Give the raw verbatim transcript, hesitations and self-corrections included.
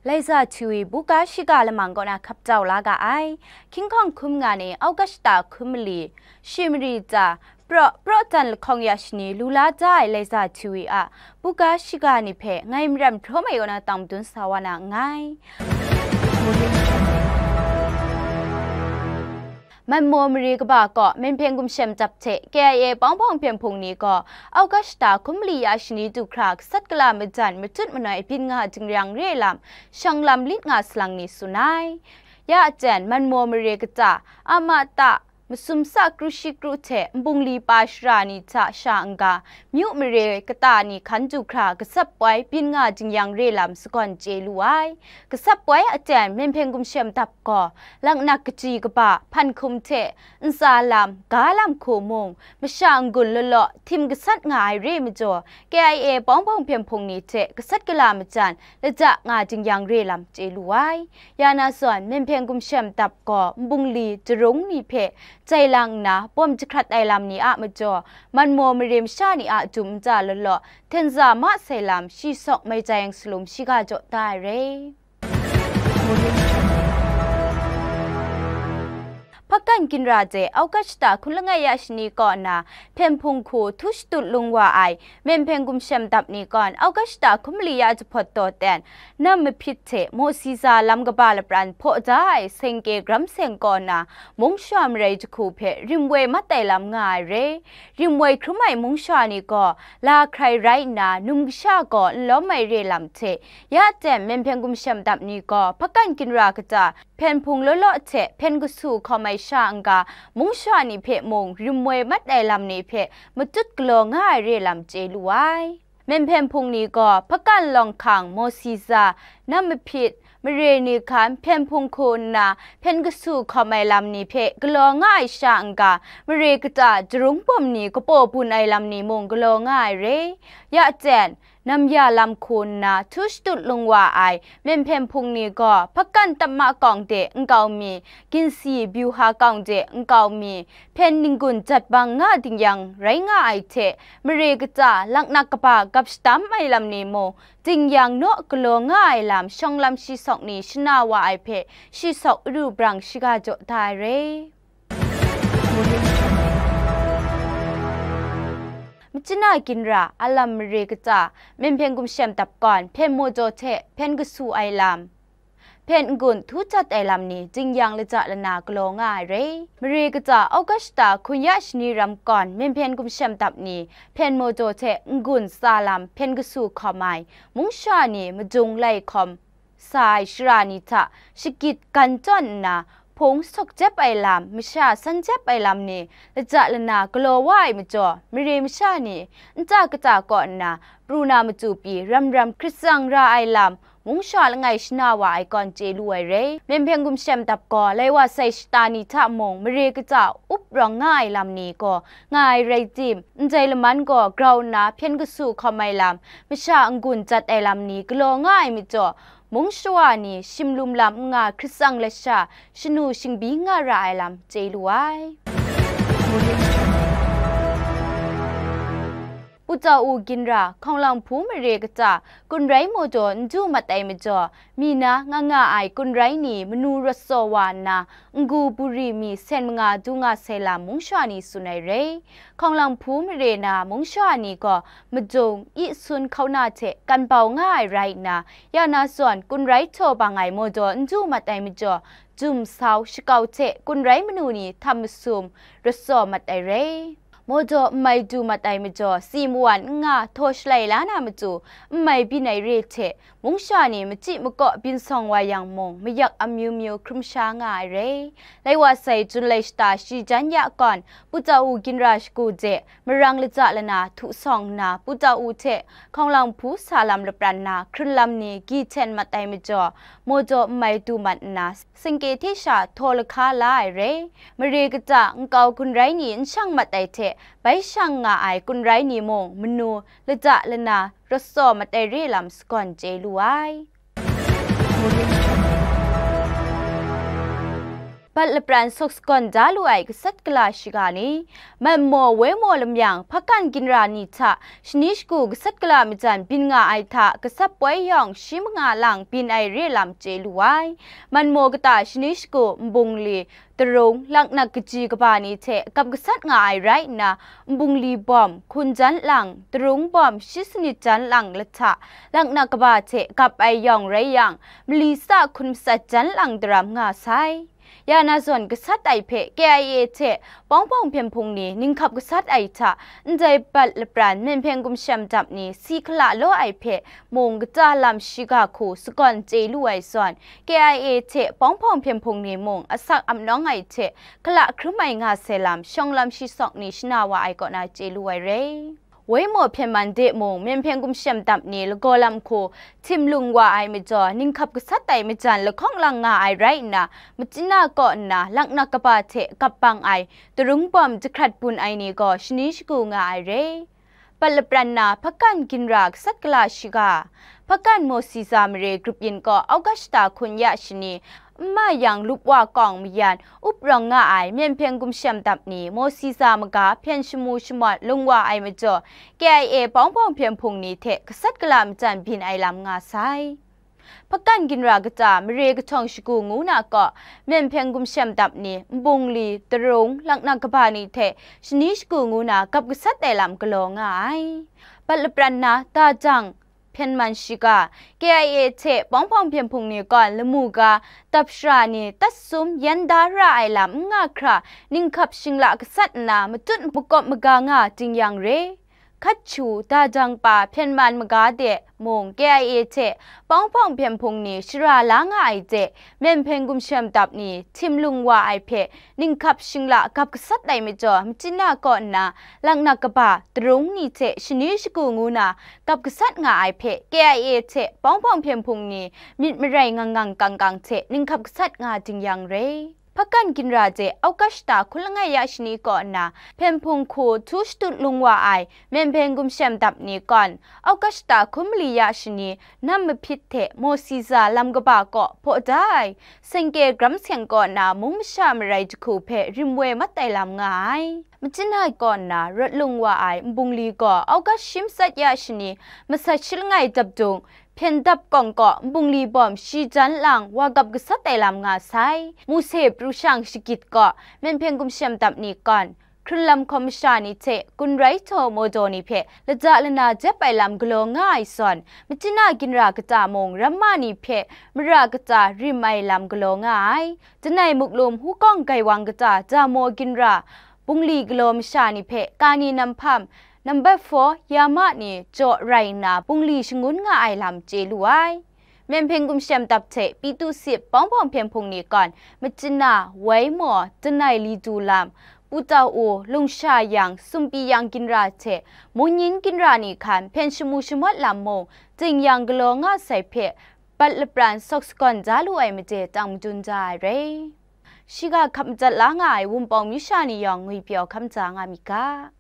Laiza Htiwi buga shiga lamang kaw na hkap jau la ga ai. Hkying hkawng hkum nga ni Augusta hkum mali, shi mari tsa, praw, praw dan lahkawng ya shani lu la da ai Laiza Htiwi a buga shiga ni hpe ngai Maram Hpraw Mai kaw na tang madun sa wa na nngai. Manmaw mare kaba kaw Menhpeng Gumshem Dap hte K I A Pawng Hpawng Hpyen Hpung ni gaw Augusta hkum mali ya shani du hkra gasat gala majan matut manoi byin nga jing-yang re lam, shawng lam lit nga salang ni tsun ai. Ya aten Manmaw mare kata, Ama Ta, Masum Sa Kru Shi Kru hte Nbungli Pa Shara ni hta sha n-ga, myu mare kata ni hkan du hkra gasat poi byin nga jing-yang re lam sagawn chye lu ai. Gasat poi aten Menhpeng Gumshem Dap gaw, laknak kaji kaba, hpan hkum hte, ntsa lam, ga lam hku mung, masha n-gun law law, htim gasat nga ai re majaw, K I A Pawng Hpawng Hpyen Hpung ni hte gasat gala majan, laja nga jing-yang re lam chye lu ai. Ya na zawn, Menhpeng Gumshem Dap gaw, Nbungli, Jarung ni hpe jai lang nna, bawm jahkrat ai lam ni a majaw, Manmaw mare masha ni a dum nta law law, hten za ma sai lam, shi sawk mai jai yang salum shiga jaw da ai re. Hpakan ginra de Augusta hkun langai ya shani kaw na, Hpyen Hpung hku htu shadut lung wa ai, Menhpeng Gumshem Dap ni gawn, Augusta hkum mali ya jahpawt taw ten, nam mahpyit hte Mawsi Za lam kaba lapran hpaw da ai Sengke Gram Seng kaw na, mung sha marai jahku hpe rim woi mat ai lam nga ai re. Rim woi hkrum ai mung sha ni gaw, la hkrai rai nna, num kasha gaw n lawm ai re lam hte, ya aten Menhpeng Gumshem Dap ni gaw, hpakan ginra kata, Hpyen Hpung law law hte hpyen kasu hkawm ai sha n-ga, mung sha ni hpe mung rim woi mat ai lam ni hpe matut galaw nga ai re lam chye lu ai. Menhpyen Hpung ni gaw, hpakan lawng hkang, Mawsi Za, nam mahpyit, mare ni hkan, Hpyen Hpung hku nna hpyen kasu hkawm ai lam ni hpe galaw nga ai sha n-ga, mare kata, Jarung bawm ni kapaw bun ai lam ni mung galaw nga ai re. Ya aten, nam ya lam hku nna htu shadut lung wa ai Menhpyen Hpung ni gaw, hpakan tapma kawng de nkau mi, ginsi byuha kawng de nkau mi, hpyen n-gun jat bang nga ding yang rai nga ai hte, mare kata, laknak kaba gap shadam ai lam ni mung, ding yang naw galaw nga ai lam, shawng lam shi sawk ni shana wa ai hpe, shi sawk aru brang shiga jaw da ai re. Machina ginra, a lam mare kata, Menhpyen Gumshem Dap gawn, hpyen maw jaw hte hpyen kasu ai lam, hpyen n-gun htu jat ai lam ni, jing yang laja lana galaw nga ai re. Mare kata, Augusta hkun ya shani ram gawn, Menhpyen Gumshem Dap ni, hpyen maw jaw hte n-gun tsa lam, hpyen kasu hkawm ai, mung sha ni, madung lai hkawm, sa ai shara ni hta shagit gan tawn nna, hpung sawk jep ai lam, masha san jep ai lam ni, laja lana galaw wa ai majaw, mare masha ni, nta kata kaw nna, pru na matu pyi, ram ram hkrit tsang ra ai lam, mung sha langai shana wa ai kawn chye lu ai re. Menhpyen Gumshem Dap gaw, lai wa sai shata ni hta mung, mare kata up rawng nga ai lam ni gaw, nga ai rai tim, ndai laman gaw grau nna hpyen kasu hkawm ai lam, masha n-gun jat ai lam ni galaw nga ai majaw, mung shawa ni shimlum lam n nga hkrit tsang lasha shanu shingbyi nga ra ai lam chye lu ai. Putau ginra, hkawng lang hpu mare kata, kun rai maw jaw n du mat ai majaw, mi na nga nga ai kun rai ni manu rawt saw wa nna, n-gu buri mi sen manga du nga sai lam mung sha ni tsun ai re. Hkawng lang hpu mare na mung sha ni gaw madung, i sun hkauna hte kan bau nga ai rai nna, ya na zawn kun rai htaw bang ai maw jaw n du mat ai majaw, jum sau shakau hte kun rai manu ni htam masum rawt saw mat ai re. Maw jaw n mai du mat ai majaw, si mawan n nga htaw shalai la na matu, n mai byin ai re hte, mung sha ni machyi makaw byin sawng wa yang mung, mayak amyu myu hkrum sha nga ai re. Lai wa sai Junlai shata shi jan ya kawn, Putau ginra shagu de, marang laja lana htu sawng nna, Putau hte hkawng lang hpu sa lam lapran na, hkrun lam ni gyi hten mat ai majaw, maw jaw n mai du mat nna, singke hte sha htaw lahka la ai re. Mare kata nkau kun rai ni n shang mat ai hte, bai shang nga ai kun rai ni mung manu, laja lana, rawt saw mat ai re lam sagawn chye lu ai. Bat lapran sawk sagawn da lu ai gasat gala shiga ni, Manmaw, Waimaw lamyang, Hpakan ginra ni hta shani shagu gasat gala majan byin nga ai hta, gasat poi yawng shi manga lang byin ai re lam chye lu ai. Manmaw kata shani shagu nbungli, tarung, laknak kaji kaba ni hte gap gasat nga ai rai nna, nbungli bawm, hkun jan lang, tarung bawm, shi sanit jan lang lahta, laknak kaba hte gap ai yawng rai yang, mali sa hkun matsat jan lang daram nga sai. Ya na zawn gasat ai hpe K I A hte Pawng Hpawng Hpyen Hpung ni ninghkap gasat ai hta, ndai bat lapran Myen Hpyen Gumshem Dap ni si hkala law ai hpe mung kata lam shiga hku sagawn chye lu ai zawn, K I A hte Pawng Hpawng Hpyen Hpung ni mung asak ap nawng ai hte hkala hkrum ai nga sai lam shawng lam shi sawk ni shana wa ai kaw na chye lu ai re. Waimaw Hpyen Man de mung Myen Hpyen Gumshem Dap ni lagaw lam hku htim lung wa ai majaw, ninghkap gasat ai majan lahkawng lang nga ai rai nna, machyin kau nna laknak kaba hte gap bang ai tarung bawm jahkrat bun ai ni gaw shani shagu nga ai re. Bat lapran na Hpakan ginra gasat gala shiga, Hpakan Mawsiza mare grup yin kaw Augusta hkun ya shani, nma yang lup wa kawng mayan up rawng nga ai Myen Hpyen Gumshem Dap ni Mawsiza maga hpyen shamu shamawt lung wa ai majaw, K I A Pawng Hpawng Hpyen Hpung ni hte gasat gala majan byin ai lam nga sai. Hpakan ginra kata mare kahtawng shagu ngu na kaw, Myen Hpyen Gumshem Dap ni nbungli, tarung, laknak kaba ni hte shani shagu ngu na gap gasat ai lam galaw nga ai. Bat lapran na Dajang Hpyen Man shiga, K I A hte Pawng Hpawng Hpyen Hpung ni kawn lamu ga, dap shara ni tat sum yan da ra ai lam n nga hkra, ninghkap shingla gasat nna matut makawp maga nga ding yang re. Hkat hku, Dajang pa Hpyen Man maga de mung K I A hte Pawng Hpawng Hpyen Hpung ni shara la nga ai de, Myen Hpyen Gumshem Dap ni htim lung wa ai hpe ninghkap shingla gap gasat ai majaw, machyin kau nna laknak kaba, tarung ni hte shani shagu ngu na gap gasat nga ai hpe K I A hte Pawng Hpawng Hpyen Hpung ni myit marai ngang ngang kang kang hte ninghkap gasat nga ding yang re. Hpakan ginra de Augusta hkun langai ya shani kaw nna Hpyen Hpung hku htu shatut lung wa ai Myen Hpyen Gumshem Dap ni kawn, Augusta hkun mali ya shani nam mahpyit hte Mawsiza lam kaba kaw hpaw da ai, sengke gram seng kaw nna mung masha marai jahku hpe rim woi mat ai lam nga ai. Machyin ai kaw nna rawt lung wa ai nbungli gaw Augusta shi matsat ya shani, matsat shi langai dap dung, hpyen dap kawng kaw nbungli bawm shi jan lang wa gap gasat ai lam nga sai. Muse pru shang shagit kaw Myen Hpyen Gumshem Dap ni kawn, hkrun lam hkawm masha ni hte gun rai htaw mawdaw ni hpe lata lana jep ai lam galaw nga ai zawn, machyin ginra kata mung ramma ni hpe mara kata rim ai lam galaw nga ai. Janai Muklum Hukawng Gaiwang kata Damo ginra bungli galaw masha ni hpe kani nam hpam, nambat four Yama ni jaw rai nna bungli shangun nga ai lam chye lu ai. Myen Hpyen Gumshem Dap hte Pitu Sip Pawng Hpawng Hpyen Hpung ni kawn, Machyin, Waimaw, Janai Lidu Lam, Putau, Lungsha Yang, Sumpi Yang ginra hte Munyin ginra ni hkan hpyen shamu shamawt lam mung, jing yang galaw nga sai hpe, bat lapran sawk sagawn da lu ai made tang madun da ai rai. Shiga hkap madat la nga ai Wunpawng myu sha ni yawng ngwipyaw hkam ja nga myit ga.